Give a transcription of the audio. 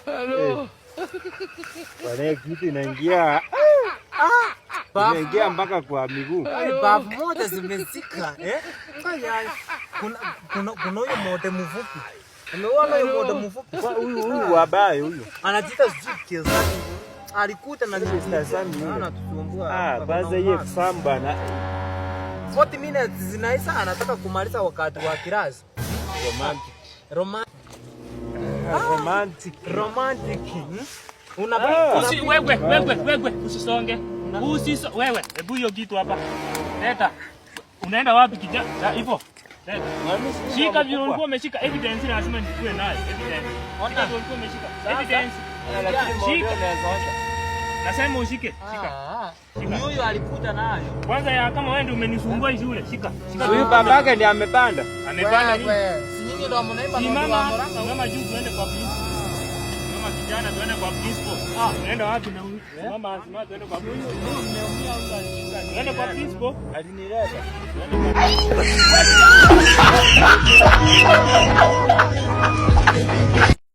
Eh. Bwana, kitu inaingia inaingia mpaka kwa miguu. Ai, bafu moja zimezika, eh? Ai, ai. Kuna huyo mote mfupi. Umeona huyo mote mfupi? Huyu wabaye huyu. Anajiita sijui Kilsani. Alikuta na Mr. Sami yule. Anatusumbua. Ah, kwanza hiyo exam bana. 40 minutes zinaisha, anataka kumaliza wakati wa class. Romantic. Romantic. Romantic. Una Ah. Usi, wewe, wewe, wewe, usisonge. Wewe, hebu hiyo kitu hapa. Leta. Unaenda wapi kijana? Hivyo. Leta. Shika vile ulikuwa umeshika evidence, lazima nikuwe nayo evidence. Shika vile ulikuwa umeshika evidence. Shika. Nasema ushike. Shika. Ah, ni huyu alikuja nayo. Kwanza ya kama wewe ndio umenisumbua hii shule, shika. Shika. Huyu babake ndiye amepanda. Amepanda nini? Wewe, si nyinyi ndio mnaimba na ndio Simama, wa simama juu tuende kwa principal. Simama kijana, tuende kwa principal. Ah, unaenda wapi na huyu? Simama, simama tuende kwa principal. Tuende kwa principal. Alinileta. Tuende kwa